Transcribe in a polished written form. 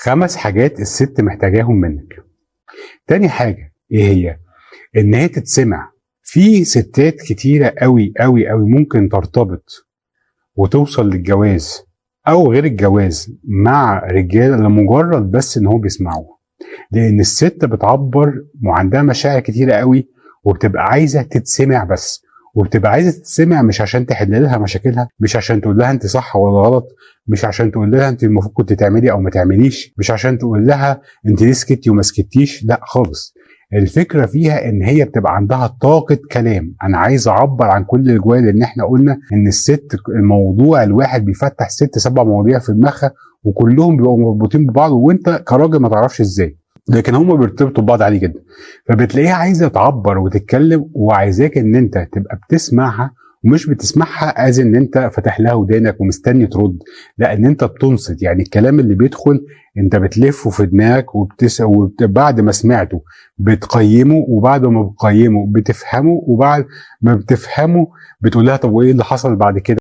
5 حاجات الست محتاجاهم منك. تاني حاجة ايه هي؟ ان هي تتسمع. في ستات كتيرة قوي قوي قوي ممكن ترتبط وتوصل للجواز او غير الجواز مع رجاله لمجرد بس ان هو بيسمعوها، لان الست بتعبر وعندها مشاعر كتيرة قوي، وبتبقى عايزه تتسمع بس، وبتبقى عايزه تتسمع مش عشان تحل لها مشاكلها، مش عشان تقول لها انت صح ولا غلط، مش عشان تقول لها انت المفروض كنت تعملي او ما تعمليش، مش عشان تقول لها انت ليه سكتي وما سكتيش، لا خالص. الفكرة فيها ان هي بتبقى عندها طاقة كلام، انا عايز اعبر عن كل اللي جوايا، لان احنا قلنا ان الست الموضوع الواحد بيفتح 6 7 مواضيع في دماغها، وكلهم بيبقوا مربوطين ببعض، وانت كراجل ما تعرفش ازاي، لكن هم بيرتبطوا ببعض عادي جدا. فبتلاقيها عايزه تعبر وتتكلم، وعايزاك ان انت تبقى بتسمعها، ومش بتسمعها as ان انت فاتح لها ودانك ومستني ترد، لا، ان انت بتنصت. يعني الكلام اللي بيدخل انت بتلفه في دماغك بعد ما سمعته بتقيمه، وبعد ما بتقيمه بتفهمه، وبعد ما بتفهمه بتقول لها طب وايه اللي حصل بعد كده.